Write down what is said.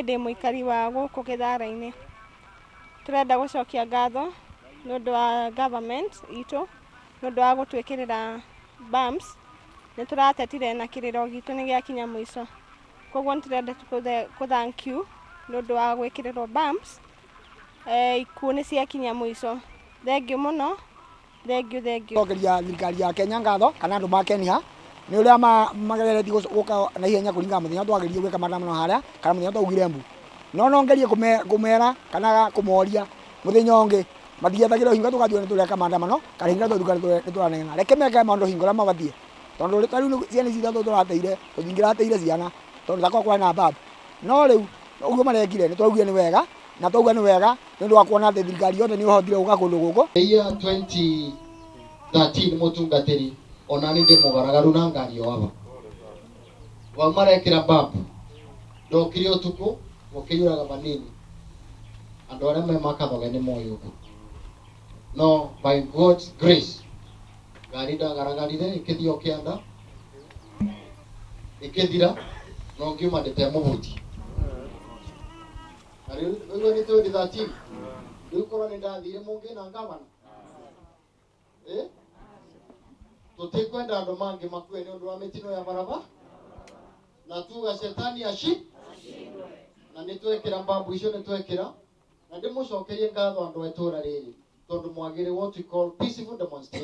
Ndĩ mũikari wa gũkũ Gĩthara-inĩ. Tũrenda gũcokia ngatho nĩ ũndũ wa government itũ nĩ ũndũ wa gũtwĩkĩrĩra bumps. Nĩ tũratetire na kĩrĩro gitũ nĩ gĩakinya mũico. Koguo nĩ tũrenda kũ thank you nĩ ũndũ wa gwĩkĩrĩrwo bumps. Ikuũ nĩ ciakinya mũico. Thengiũ mũno, thengiũ thengiũ. Cokeria thirikari ya Kenya ngatho kana andũ ma Kenya nĩ ũrĩa mageretie gũka na ihenya kũringana mũthenya twageririe gwĩka maandamano harĩa kana mũthenya twaugire mbu. No ngerie kũmera kana kũmoria mũthenya ũngĩ matiethagĩra hingo tũgatua nĩ tũreka maandamano kana hingo twatuĩka nĩ tũranegena. Reke meke maũndũ hingo ũrĩa mabatiĩ, tondũ ta rĩu ciana ici ithatũ tũrateire tũtingĩrateire ciana tondũ takorwo kwarĩ na mbambu. No rĩu ũguo marekire nĩ twaugire nĩ wega na twauga nĩ wega nĩ ũndũ wa kuona atĩ thirikari yothe nĩ ĩhotire gũka kũndũ gũkũ. The year 2013 mũtungatĩri ona nĩ ndĩ mũgaragaru na ngari o aba vau marekĩra bump ndokire ũtukũ gũkĩiyũraga vanini andũ arĩa me makathoge nĩ moĩ ũguo. No by God's grace ngari ndagaragarire ĩkĩthiĩ o kĩanda ĩkĩthira no ngiuma ndĩtemũhuti. Na rĩu ũguo nĩ 2013 rĩu korwo nĩ ndathire mũngĩ na ngavana tũtikwenda andũ mangĩ makue nĩ ũndũ wa mĩtino ya barabara na tuga shetani ashi na nĩ twekĩra mbambu icio nĩ twekĩra na ndĩmũcokerie ngatho andũ a itũũra rĩrĩ tondũ mwagĩrĩ what we call peaceful demonstration.